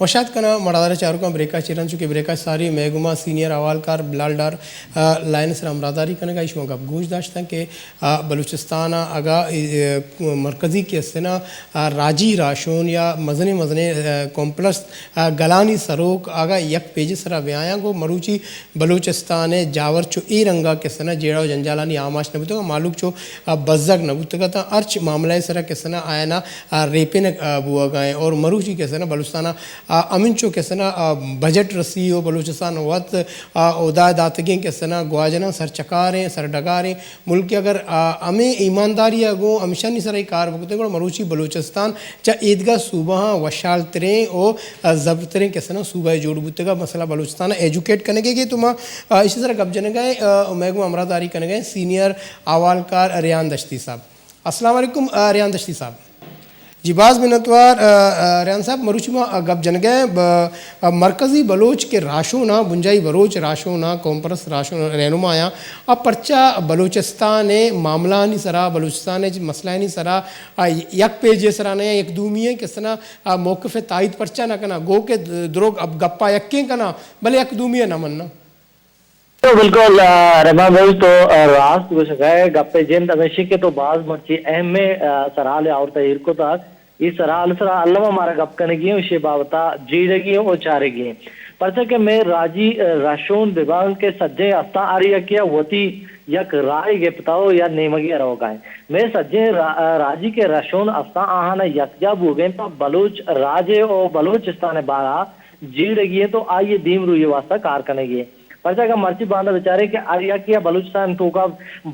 وشات کناں مڑادار چاروکاں، بریکا چیرن چونکہ بریکا ساری مئے گوما سینئر احوالکار بلال ڈار، آ، لائن سر ہمراہداری کنگا۔ شما گپ گوش داشتن کہ، آ، بلوچستان اگا، اے، مرکزی کہ استنا، آ، راجی راشون یا مزنیں مزنیں، آ، کمپلس، آ، گلانی سروک اگا یک پیج سرا بیایاں گو مروچی بلوچستان ء جاور چو اے رنگا کسنا جیڑہ و جنجالانی آماچ نہ بوتگا، مالوک چو، آ، بزگ نہ بوتگا، تاں ہرچ معاملہ ء سرا کسنا آیانا، آ، ریپینگ، آ، بوگا ایں اور مروچی کسنا بلوچستان ء، آ، ہمینچو کسنا، آ، بجٹ رسی و بلوچستان وت، آ، اودا داتگیں کسنا گواجناں سرچکاریں، سرڈگاریں ملک اگر، آ، ہمیں ایمانداری ء گوں ہمشانی سرا اے کار بکتے گڑا مروچی بلوچستان چہ ایدگہ صوبہاں وشحال تریں و، آ، زبرتریں کسنا صوبہ جوڑ بوتگا۔ مسئلہ بلوچستان ایجوکیٹ کنگے گے تو ما، آ، اسی سرا گپ جنگا ایں، آ، مئے گوں ہمراہ داری کنگا ایں سینئر احوالکار ریان دشتی صاحب۔ السلام علیکم، آ، ریان دشتی صاحب۔ جی باز منتوار، آ، آ، ریان صاحب، مروچی ما، آ، گپ جنگا ایں، ب-، آ، مرکزی بلوچ کے راشونا، بنجائی بلوچ راشونا، کانفرنس راشونا رہنمایاں، آ پرچا بلوچستان معاملانی سرا، بلوچستان مسئلہانی سرا، آ، یک پیجے سرا نہ یک دومی کسنا، آ، موقف تائید پرچا نہ کنا، گو کہ دروگ اب گپا یکیں کنا، بلے یک دومی نہ مننا۔ تو بالکل، آ، رحمان بھائی تو، آ، راست گوشگا ئے، گپ جند ہمیشی کہ تو باز مرچی اہم، آ، سرحال آورتا ایر کتا۔ اے سرحال سرا الما مارا گپ کنگی ایں، اشی بابتا جیڑگی ایں و چارگی ایں۔ پرچا کہ مئے راجی، آ، رہشون ببان کہ سجیں استاں ہر یکیا وتی یک رائے گپتا و یا نیمگی روگا ایں۔ مئے سجیں را-، آ، راجی کہ رہشون استاں آہانا یکجا بوگیں پہ بلوچ راجے و بلوچستان بارا جیڑگی ایں تو آئی دیمروئی واسطہ کار کنگی ایں۔ پرچا کہ مرچی باندا بچارے کہ ہر یکے ء بلوچستان توکا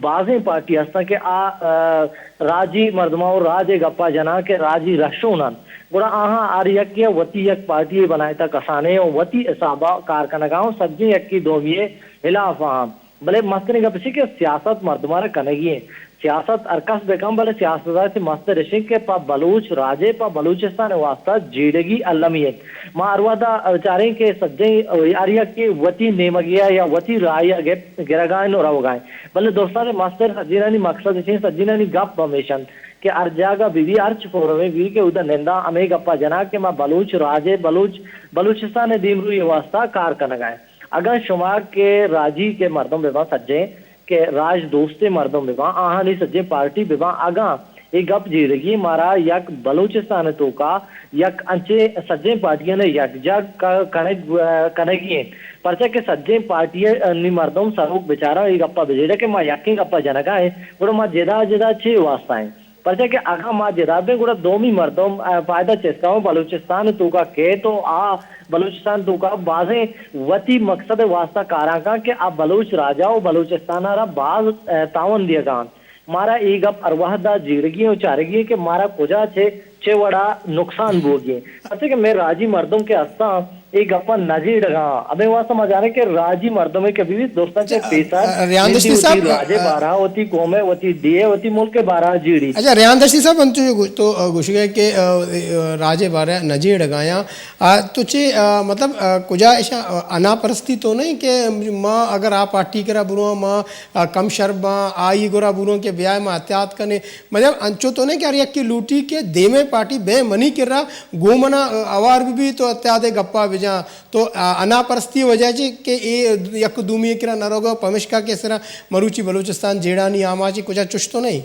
بازیں پارٹی ہستاں کہ آ، آ، راجی مردماں و راج ء گپا جناں کہ راجی رہشون انت، گڑا آہاں ہر یکے ء وتی یک پارٹی ء بنائتا کسانے و وتی حسابا کار کنگا و سجیں یکے دومی ء ہلاف آں۔ بلے مستریں گپ اش کہ سیاست مردماں را کنگی انت۔ سیاست ہر کس بہ کن، بلے سیاست ء چہ مستر اش انت کہ پہ بلوچ راج ء پہ بلوچستان ء واستہ جیڑگی المی انت۔ ما ہر وہد ء چاریں کہ سجہیں ہر یکے وتی نیمگی ء یا وتی راہی ء گر-، گرگ ء انت و روگ ء انت۔ بلے درستاں چہ مستر سجینانی مقصد اش انت، سجینانی گپ ہمیش انت کہ ہر جاگہ بہ بی، ہرچ فورمے بہ بی کہ اودا ننداں ہمے گپ ء جناں کہ ما بلوچ راج ء بلوچ، بلوچستان ء دیمروئی ء واستہ کار کنگ ء انت۔ اگاں شما کہ راجی کہ مردم بہ باں سجہیں کہ راج دوستیں مردم بہ باں، آہانی سجہیں پارٹی بہ باں، اگاں اے گپ جیڑگی مارا یک بلوچستان ء توکا یک انچیں سجہیں پارٹیانی یکجاہ ک-، کنگ، کنگی انت، پرچا کہ سجہیں پارٹیانی مردم سروک بچاراں اے گپ ء بجیڑہ کہ ما یکیں گپ ء جنگا ایں، گڑا ما جدا جدا چے واسطہ ایں؟ پرچا کہ اگاں ما جتا بیں گڑا دومی مردم، آ، فائدہ چست کن بلوچستان توکا کئیت و آ بلوچستان توکا بازیں وتی مقصد واسطہ کاراں کن کہ آ بلوچ راجا و بلوچستان را باز، آ، تاون دیگا انت۔ مارا اے گپ ہر وہدا جیڑگی و چارگی کہ مارا کجا چہ، چہ وڑا نقصان بوگی۔ پرچا کہ مئے راجی مردم کہ ہستاں، اے گپاں نہ جیڑگا۔ ہمے واسطہ ما جانیں کہ راجی مردمے کہ بہ بیت، درستاں چہ اچھا، پیسر آ، ریان دشتی نندی صاحب، وتی راجے آ، بارہ، وتی قومے، وتی ڈیہے، وتی ملکے بارہ جیڑی۔ اچھا، ریان دشتی صاحب، انچو جو گوشت، تو، آ، گوشگئے کہ، آ، آ، راجے بارہ نہ جیڑگایاں۔ آ، تو چے، آ، مطلب، آ، کجا اشاں، آ، انا پرستی تو نہیں کہ ما اگر آ پارٹی کرا برواں، ما، آ، کم شر باں، آئی گورا برواں کہ بیائے ما احتیاط کنے۔ مطلب، انچو تو نہیں کہ ہر یکے لوٹی کہ دیمے پارٹی بے منی کرا گوں منا، آ، اوار بہ بی تو اتحادے گپا بجاں۔ تو، آ، انا پرستی وجہ چی کہ اے یک دومی کرا نہ روگا، پمشکا کہ سرا مروچی بلوچستان جیڑانی آماچی کجا چش تو نہیں؟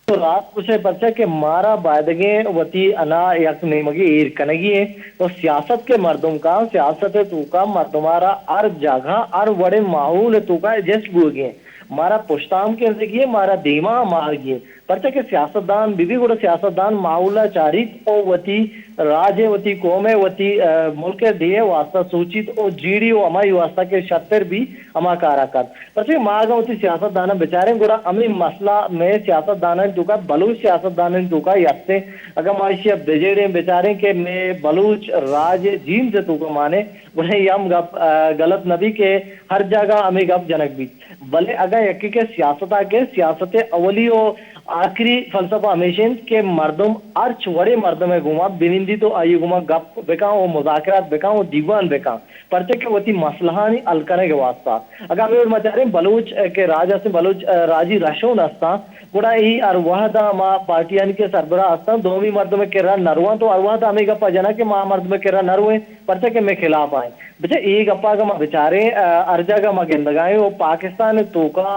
تو راست گوشے، پرچا کہ مارا بایدگیں وتی انا یک نیمگے ایر کنگی ایں۔ تو سیاست کے مردم کا، سیاست توکا مردمارا ہر جاگہ، ہر وڑے ماحول توکا ایڈجسٹ بوگی ایں۔ مارا پشتام کردگی ایں، مارا دیما ہم آرگی ایں۔ پرچا کہ سیاستدان بہ بی، گڑا سیاستدان ماحول ء چاریت و وتی راج ء، وتی قوم ء، وتی، آ، ملک ء ڈیھ ء واسطہ سوچیت و جیڑی و ہمائی واسطہ کہ شرتر بی ہما کارا کنت۔ پرچا کہ ما اگاں وتی سیاستداناں بچاریں، گڑا ہمے مسئلہ مئے سیاستدانانی توکا، بلوچ سیاستدانانی توکا ہستیں۔ اگاں ما ایشی ء بجیڑیں، بچاریں کہ مئے بلوچ راج ء جیمز ء توکا مانیں، گڑا اے ہم گپ، آ، غلط نہ بی کہ ہر جاگہ ہمے گپ جنگ بیت۔ بلے اگاں یکے کہ سیاست ء کہ سیاست ء اولی و آخری فلسفہ ہمیش انت کہ مردم ہرچ وڑیں مردم ء گوما بنندی تو آئی گوما گپ بکن و مذاکرات بکن و دیوان بکن، پرچہ کہ وتی مسئلہانی حل کنگ ء واسطہ۔ اگاں ہمے وڑ ما چاریں بلوچ ء کہ راج ہستیں، بلوچ ء راجی رہشون ہستاں، گڑا ای ہر وہد ء ہما پارٹیانی کہ سربراہ ہستاں، دومی مردم ء کرا نروان تو ہر وہد ء ہمے گپ ء جناں کہ ما مردم ء کرا نرویں، پرچہ کہ مئے خلاف آئیں۔ بچہ اے گپ ء اگاں ما بچاریں، ء ہر جاگہ ما گندگائیں و پاکستان ء توکا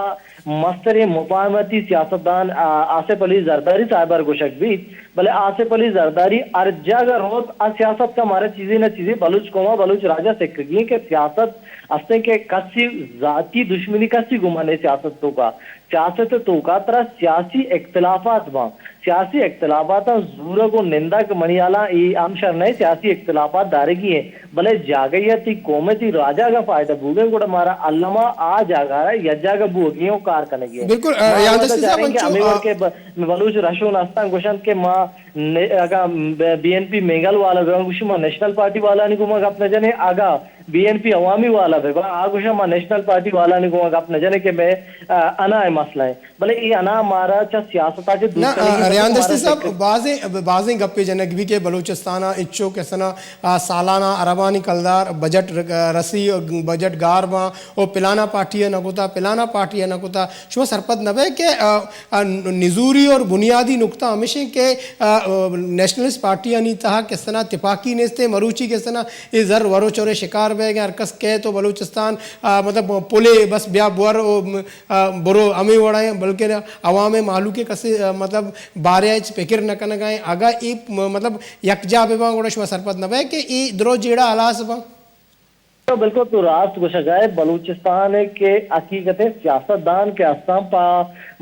مستریں مفاہمتی سیاستدان، آ، آصف علی زرداری صاحب ء گوشگ بیت، بلے آصف علی زرداری ہر جاگہ روت، آ سیاست کا مارا چیزے نہ چیزے بلوچ قوم ء بلوچ راج ء سکگی کہ سیاست استیں کہ کسی ذاتی دشمنی کسی گمان نہیں سیاست توکا۔ سیاست توکا ترا سیاسی اختلافات باں، سیاسی اختلافات زورگ و نندگ منی حالا ای ہم شر نہیں، سیاسی اختلافات دارگی ہیں۔ بلے جاگہ یا تی قوم ء تی راجا اگاں فائدہ بوگیں گڑا مارا الما آ جاگہ را یک جاگہ بوگی و کار کنگی۔ بالکل، آ، ما یاد وعدہ داشتی صاحب، چاریں کہ انچو، ہمیں آ، ورکے ب-، بلوچ رہشون استان گوشنت کہ ما نے-، اگاں ب-، بی این پی مینگل والا بہ گوشی ما نیشنل پارٹی والا نی گوما گپ نہ جنے، اگاں بی این پی عوامی والا بہ با، آ گوشا ما نیشنل پارٹی والا نی گوما گپ نہ جنے کہ میں، آ، انا ہے مسئلہ ہے۔ بلے اے انا مارا چہ سیاست ء چہ دور نہ، کنگی آ، بلکہ ریان دشتی مارا صاحب، سک- بازیں، بازیں گپے جنگ بھی کہ بلوچستان ء انچو کسنا، آ، سالانہ اربانی کلدار بجٹ ر-، رسی، بجٹ گار باں، او پلانا پارٹی ء نہ کتا، پلانا پارٹی ء نہ کتا۔ شما سرپد نہ بئے کہ، آ، آ، نزوری اور بنیادی نقطہ ہمیش ہیں کہ، آ، آ، نیشنلسٹ پارٹیانی تہا کسنا تپاکی نیستے، مروچی کسنا اے زر وروچ اور شکار بئے گئے، ہر کس کہے تو بلوچستان، آ، مطلب پلے بس بیا بور او، آ، برو ہمے وڑا ہیں، بلکہ عوام مہلوک کسے، آ، مطلب بارے ہچ فکر نہ کنگا ہیں۔ اگاں اے م-، مطلب یکجا بہ باں گڑا شما سرپد نہ بئے کہ اے درو جیڑا ہلاس باں۔ تو بالکل تو راست گوشگا ہے، بلوچستان ہے کہ حقیقت سیاست دان کہ استان پا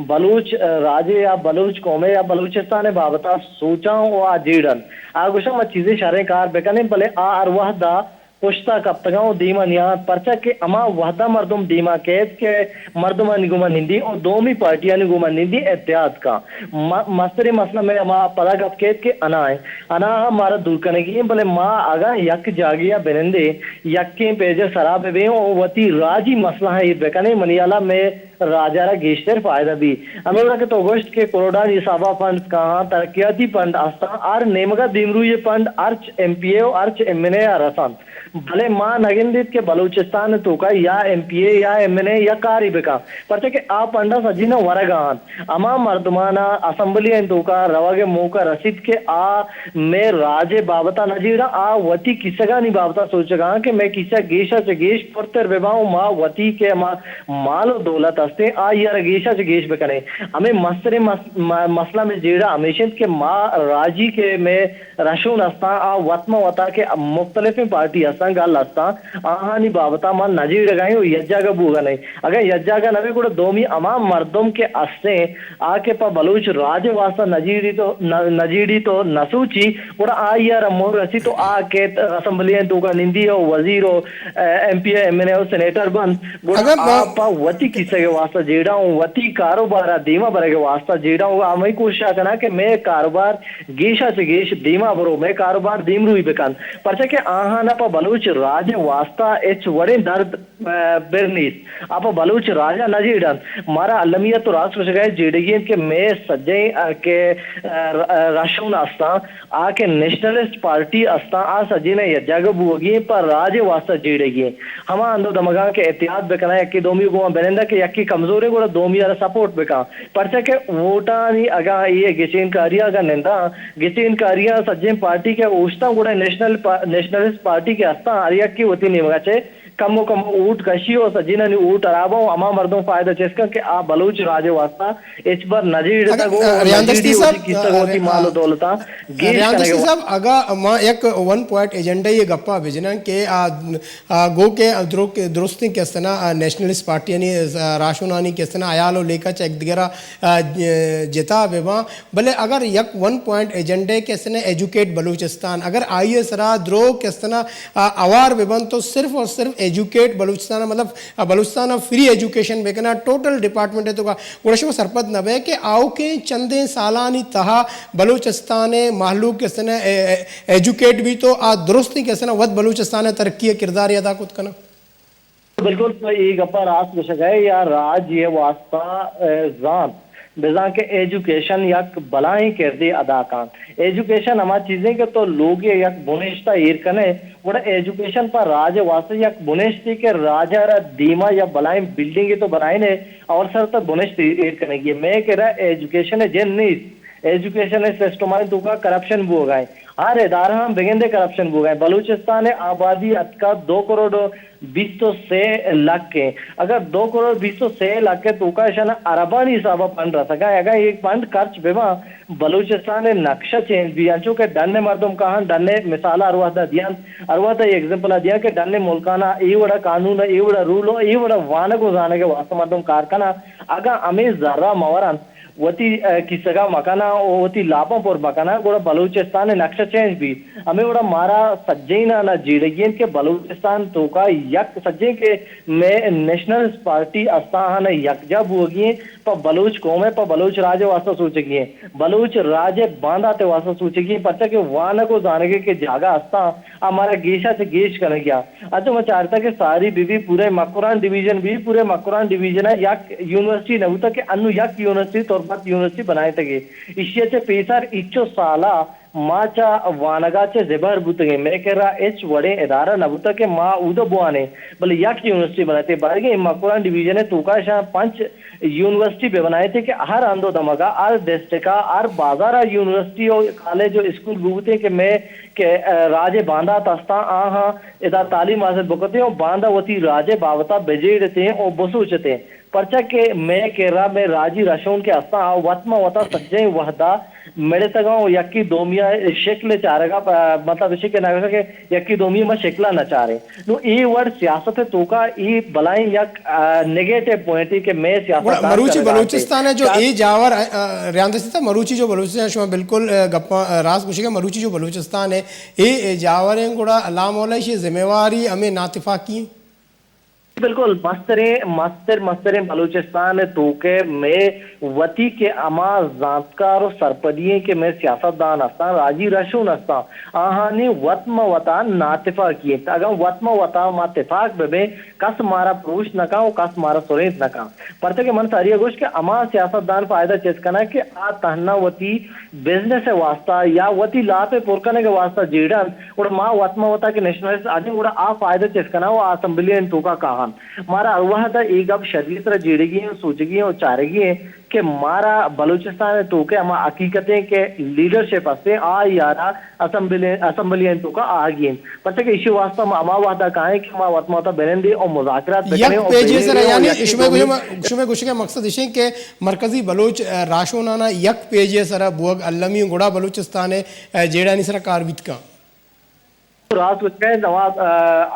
بلوچ، آ، راجے یا بلوچ قومے یا بلوچستان بابتا سوچاں و آ جیڑن۔ آ گوشاں ما چیزیں شریں کار بکنیں، بلے آ ہر وہدا پشتا کپتگاں و دیما نیاں، پرچا کہ ہما وہدا مردم دیما کیت کہ مردمانی گوما نندی و دومی پارٹیانی گوما نندی اتحاد کا۔ م-، مستریں مسئلہ میں ہما پدا گپ کیت کہ انا ہے۔ انا ہم مارا دور کنگی ہیں، بلے ما اگاں یک جاگیا بنندے، یکیں پیجے سرا بہ بیں و وتی راجی مسئلہ ایر بکنیں، منی حالا میں راجا را گیشتر فائدہ بی۔ ہمے وڑا کہ تو گوشت کہ کروڑانی حسابا فنڈز کاہاں، ترقیاتی فنڈ استاں، ہر نیمگا دیمروئی فنڈ ہرچ ایم پی اے و ہرچ ایم این اے آ رسانت۔ بلے ما نہ گندیت کہ بلوچستان توکا یا ایم پی اے یا ایم این اے یا کاری بکا، پرچہ کہ آ پنڈا سجینا ورگا انت۔ ہما مردمانا اسمبلی ان توکا روگ موقع رسیت کہ آ مئے راج بابتا نہ جیڑا، آ وتی کیسگانی بابتا سوچگا کہ مئے کیسہ گیشا چہ گیش پرتر ببا و ما وتی کہ ہما مال و دولت استیں آئی را گیشا چہ گیش بکنیں۔ ہمیں مستریں مس-، م-، مسئلہ میں جیڑا ہمیش انت کہ ما راجی کہ مئے رہشون استاں، آ وت ماں وتا کہ مختلفیں پارٹی استاں، گل استاں، آہانی بابتا ما نہ جیڑگائیں و یک جاگہ بوگا نہیں۔ اگاں یک جاگہ نہ بی گڑا دومی ہما مردم کہ استیں، آ کہ پہ بلوچ راج واسطہ نہ جیڑی تو، نہ، نہ جیڑی تو نہ سوچی، گڑا آئی ء را مہر رسی تو آ کہ اسمبلی ء توکا نندی و وزیر و، اے، ایم پی ء ایم این اے و سینیٹر بنت، گڑا اگاں آ ما پہ وتی کیسگ ء واسطہ جیڑا و وتی کاروبار ء دیما برگ ء واسطہ جیڑا و ہمے کوشش ء کناں کہ مئے کاروبار گیش ء چہ گیش دیما برو، مئے کاروبار دیمروئی بکن، پرچا کہ آہاں ء پہ بلوچ راج ء واستا ہچ وڑیں درد، ء، بر نیست۔ آ پہ بلوچ راج ء نہ جیڑ انت۔ مارا المی ء تو راست گوشگ ء جیڑگی انت کہ مئے سجہیں، ء، کہ، ء، ر-، ء، رہشون استاں، آ کہ نیشنلسٹ پارٹی استاں، آ سجین ء یک جاگہ بوگی انت، پہ راج ء واستا جیڑگی انت۔ ہما ہند و دمگاں کہ اتحاد بکناں، یکے دومی گوما بنندہ کہ یکے کمزوریں گڑا دومی ء را سپورٹ بکن۔ پرچا کہ ووٹانی اگاں اے گچین کاری اگاں ننداں، گچین کاریاں سجیں پارٹی کہ اوشتاں گڑا نیشنل پا-، نیشنلسٹ پارٹی کہ استاں، ہر یکے وتی نیمگا چہ کمو کمو اوٹ کشی و سجینانی اوٹ ہراباں و ہما مردم فائدہ چست کن کہ آ بلوچ راج ء واسطہ ہچبر نہ جیڑتگ و نہ ریان دشتی جیڑی صاحب، وتی کیسگ و وتی مال و دولتاں گیش ریان کنگ دشتی ء۔ صاحب، اگاں ما یک ون پوائنٹ ایجنڈا ء گپا بجناں کہ آ، آ، گو کہ درو-، درستیں کہ استنا، آ، نیشنلسٹ پارٹیانی، آ، راہشونانی کہ استنا ہیال و لیکہ چہ یک دگرا، آ، ج-، جتا بباں، بلے اگر یک ون پوائنٹ ایجنڈے کہ استنا ایجوکیٹ بلوچستان، اگر آئی ء سرا درو کہ استنا، آ، اوار ببنت تو صرف اور صرف ایجوکیٹ بلوچستان، مطلب، آ، بلوچستان ء فری ایجوکیشن بکناں ٹوٹل ڈپارٹمنٹ ء توکا، گڑا شما سرپد نہ بئے کہ آؤکیں چندیں سالانی تہا بلوچستان ء مہلوک کہ استنا اے-، اے-، ایجوکیٹ بیت و آ درستیں کہ استنا وت بلوچستان ء ترقی ء کردارے ادا کت کناں؟ بالکل تو اے گپا راست گوشگ ء یا راج ء واسطہ، ء، زانت بزاں کہ ایجوکیشن یک بلاہیں کردے ادا کنت۔ ایجوکیشن ہما چیزیں کہ تو لوگے یک بنشتا ایر کنے، گڑا ایجوکیشن پہ راج ءِ واسطہ یک بنشتے کہ راج ءَ را دیما یا بلاہیں بلڈنگے تو بنائینے، اور سر تو بنشت ایر کنگی۔ مئے کرا ایجوکیشن ءِ جند نیست، ایجوکیشن ءِ سسٹمانی توکا کرپشن بوگا ایں۔ ہر ادارہ ہم بگندے کرپشن بوگا ایں۔ بلوچستان ءِ آبادی اتکا دو کروڑ بیست و سے لکھ ایں۔ اگر دو کروڑ بیست و سے لکھ ءِ توکا اشاں اربانی حسابا فنڈ رسگا ایں، اگاں اے فنڈ خرچ بباں، بلوچستان ءِ نقشہ چینج بی، انچو کہ ڈن ءِ مردم کاہاں، ڈن ءِ مثال ہر وہدا دیاں، ہر وہدا ایگزامپل دیاں کہ ڈن ءِ ملکانا اے وڑا قانون، اے وڑا رول، اے وڑا وانگ و زانگ ءِ واسطہ مردم کار کناں، اگاں ہمے زرا مورن، وتی، ء، کیسگا مکناں و وتی لاپاں پر مکناں، گڑا بلوچستان ءِ نقشہ چینج بیت۔ ہمے وڑا مارا سجہیناں نا جیڑگی انت کہ بلوچستان توکا یک سجہیں کہ مئے نیشنلسٹ پارٹی استاں آہاں نا یکجا بوگی انت، پہ بلوچ قوم ء، پہ بلوچ راج ء واسطہ سوچگی انت، بلوچ راج ء باندات ء واسطہ سوچگی انت، پرچا کہ وانگ و زانگ ء کہ جاگہ استاں، آ مارا گیشا چہ گیش کنگی ء۔ انچو ما چارتہ کہ ساری بی بی پورے مکران ڈویژن بی، پورے مکران ڈویژن ء یک یونیورسٹی نہ بوتگ کہ انو یک یونیورسٹی تربت یونیورسٹی بنائینتگے۔ ایشی ء چہ پیسر ہچو سالا ما چہ وانگا چہ زبہر بوتگیں، مئے کرا ہچ وڑیں ادارہ نہ بوتگ کہ ما اود بوانیں، بلے یک یونیورسٹی بنائینتگے۔ بارگیں مکران ڈویژن ء توکا اشاں پنچ یونیورسٹی بہ بنائینتگے کہ ہر ہند و دمگا، ہر ڈسٹرکٹا، ہر بازارا یونیورسٹی و کالج و اسکول بوتیں کہ مئے کہ، ء، راج ء باندات استاں، آہاں ادا تعلیم حاصل بکتیں و باندا وتی راج ء بابتا بجیڑتیں و بسوچتیں۔ پرچا کہ مئے کرا مئے راجی رہشون کہ استاں، آ وت ما وتا سجہیں وہدا مڑتگاں و یکی دومی ء شکل چارگا، ء، مطلب اشی کہ نہ کہ یکی دومی ما شکلا نہ چاریں۔ نو اے وڑ سیاست ء توکا اے بلاہیں یک، ء، نیگیٹو پوائنٹے کہ مئے سیاست گڑا دان مروچی کنگا انت۔ بلوچستان ء جو چا- اے جاور، ء، ء، ریاندستی تا مروچی جو بلوچستان، شما بالکل، ء، گپاں، ء، راست گوشگے، مروچی جو بلوچستان ء اے، اے جاور ہیں گڑا لامولا اشی ذمہ واری ہمیں ناتفاقی ہیں۔ بالکل، مستریں، مستر، مستریں بلوچستان ء توک ء مئے وتی کہ ہما زانتکار و سرپدی ایں کہ مئے سیاست دان استاں، راجی رہشون استاں، آہانی وت مہ وتا ناتفاقی انت۔ اگاں وت مہ وتا ما تفاق ببیں، کس مارا پروش نہ کن و کس مارا سرینت نہ کن۔ پرچا کہ من ساری ء گوشت کہ ہما سیاست دان فائدہ چست کناں کہ آ تہنا وتی بزنس ء واسطہ یا وتی لاپ ء پر کنگ ء واسطہ جیڑ انت، گڑا ما وت ما وتا کہ نیشنلسٹ آدیں، گڑا آ فائدہ چست کناں و آ اسمبلی ء توکا کاہاں۔ مارا ہر وہد ء اے گپ شری ء سرا جیڑگی ایں، سوچگی ایں و چارگی ایں کہ مارا بلوچستان ء توک ء ہما حقیقتیں کہ لیڈرشپ ہستیں، آ یارا اسمبلی، اسمبلی ء توکا آہگی انت۔ پرچا کہ ایشی واسطہ ما ہما وہدا کائیں کہ ما وت ما وتا بنندیں و مذاکرات بکنیں یک و پیجے بنندیں سرا، و یعنی یکے شمئے دومی گوشگ، شمئے گوشگ ء مقصد اش انت کہ مرکزی بلوچ، ء، راہشونانا یک پیجے سرا بوگ المی گڑا بلوچستان ء، ء، جیڑانی سرا کار بیت کن۔ راست گوشگ ء نواب، ء،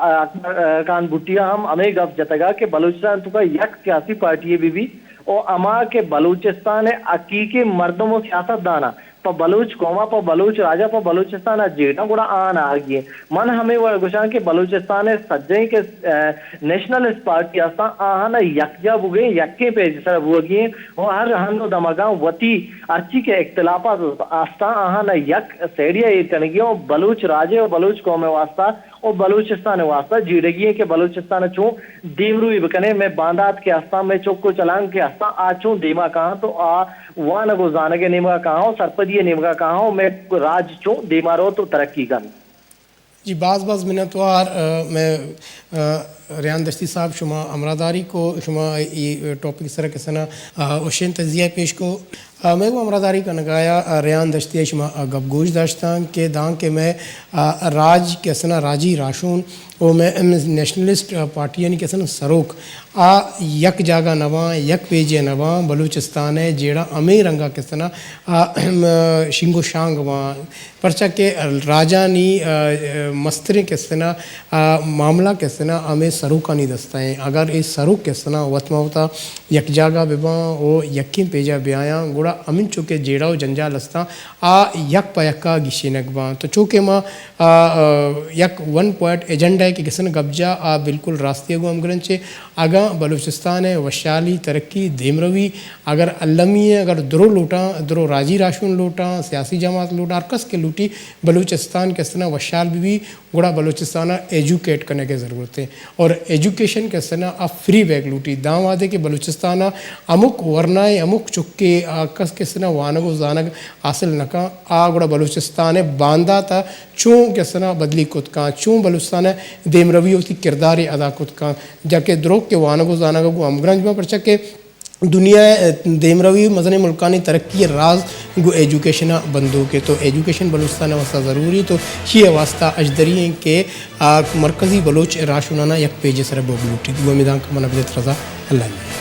ء، اکبر، ء، خان بھٹی ء ہم ہمے گپ جتگ ء کہ بلوچستان توکا یک سیاسی پارٹی بہ بی و ہما کہ بلوچستان ء حقیقی مردم و سیاست دان ء پہ بلوچ قوم ء، پہ بلوچ راج ء، پہ بلوچستان ء جیڑ انت، گڑا آہان آہگی انت۔ من ہمے وڑ گوشاں کہ بلوچستان ء سجہیں کہ، ء، نیشنلسٹ پارٹی استاں، آہان ء یکجا بوگے، یکیں پیج سر بوگی انت و ہر ہند و دمگاں وتی ہرچی کہ اختلافات استاں، آہان ء یک سیڈی ء ایر کنگی انت و بلوچ راج ء و بلوچ قوم ء واسطہ و بلوچستان ء واسطہ جیڑگی انت کہ بلوچستان ء چوں دیمروئی بکنیں، مئے باندات کہ استاں، مئے چک و چلانک کہ استاں، آ چوں دیما کاہاں تو آ وانگ و زانگ ء نیمگا کاہاں و سرپدی ء نیمگا کاہاں و مئے راج چوں دیما روت و ترقی کنت۔ جی، باز باز منتوار، ء، مئے، ء، ریان دشتی صاحب، شما ہمراہداری کو، شما اے ٹاپک سر کسنا، ء، اوشین تجزیہ پیش کو۔ ء، مئے گوں ہمراہداری کنگایا، ء، ریان دشتی ء شما، ء، گپ گوش داشتاں کہ داں کہ مئے، ء، راج کسنا راجی راہشون و مئے، ام، نیشنلسٹ، ء، پارٹیانی کسنا سروک آ یک جاگہ نہ باں، یک پیجے نہ باں، بلوچستان ء جیڑہ ہمے رنگا کسنا، ء، ام، شنگ و شانگ باں۔ پرچا کہ راجانی، ء، ء، مستریں کسنا، ء، معاملہ کسنا ہمے سروکانی دستا ہیں۔ اگر اے سروک کسنا وت ما وتا یک جاگہ بباں و یکیں پیجا بیایاں، گڑا ہمینچو کہ جیڑہ و جنجال استاں، آ یک پہ یکا گیشینگ باں۔ تو چو کہ ما، ء، ء، یک ون پوائنٹ ایجنڈا ہے کہ کسنا گپ جا، آ بالکل راستی گوں ہمگرنچ اے۔ اگاں بلوچستان ء وشحالی، ترقی، دیمروی اگر المی ء، اگر درو لوٹاں، درو راجی راہشون لوٹاں، سیاسی جماعت لوٹاں، ہر کس کہ لوٹی بلوچستان کسنا وشحال بہ بی، گڑا بلوچستان ء ایجوکیٹ کنگ ء ضرورت ہے۔ اور ایجوکیشن کہ استنا آ فری بیگ لوٹی، داں وہدے کہ بلوچستان ء ہمک ورنائیں ہمک چکے آ کس کہ استنا وانگ و زانگ حاصل نہ کن، آ گڑا بلوچستان ء باندات ء چون کہ استنا بدلی کت کن، چون بلوچستان ء دیمروی وتی کردارے ادا کت کن، جا کہ دروک کہ وانگ و زانگ ء گوں ہمگرنچ باں، پرچا کہ دنیا ء دیمروی مزنیں ملکانی ترقی ء راز گوں ایجوکیشن ء بندوک ء، تو ایجوکیشن بلوچستان ء واسطہ ضروری، تو شی ء واسطہ اجدری انت کہ آ مرکزی بلوچ راہشوناناں یک پیج ء سر ء بوگ لوٹیت۔ گوں ہمے دانکہ من عبدت رضا، اللہ حافظ۔